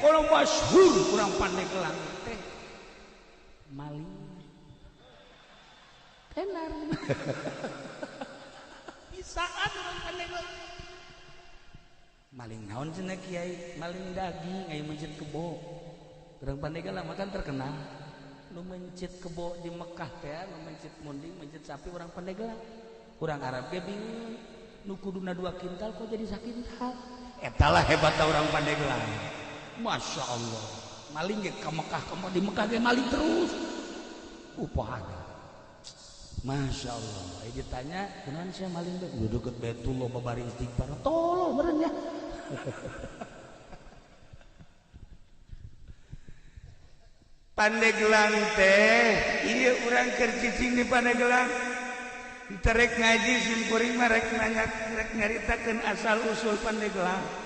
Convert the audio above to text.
Pokoknya masyhur urang Pandeglang teh maling tenar. Bisaan urang Pandeglang maling naon cenah kiai, maling daging aya mencit kebo. Urang Pandeglang mah kan terkenal nu mencit kebo di Mekah teh, nu mencit munding, mencit sapi urang Pandeglang. Urang Arab ge bingung, nu kuduna 2 kintal kok jadi sakintal. Eta lah hebatna urang Pandeglang. Masya Allah, maling ge ka Mekah, ka di Mekah ge maling terus. Upahana Masya Allah. Ayo ditanya, kunaon sia maling teh? Udah deket Baitullah babari istighfar. Tolol meureun ya. Pandeglang teh, ieu urang keur cicing di Pandeglang. Terek ngaji sim kuring mah rek nanya, rek nyaritakeun asal usul Pandeglang.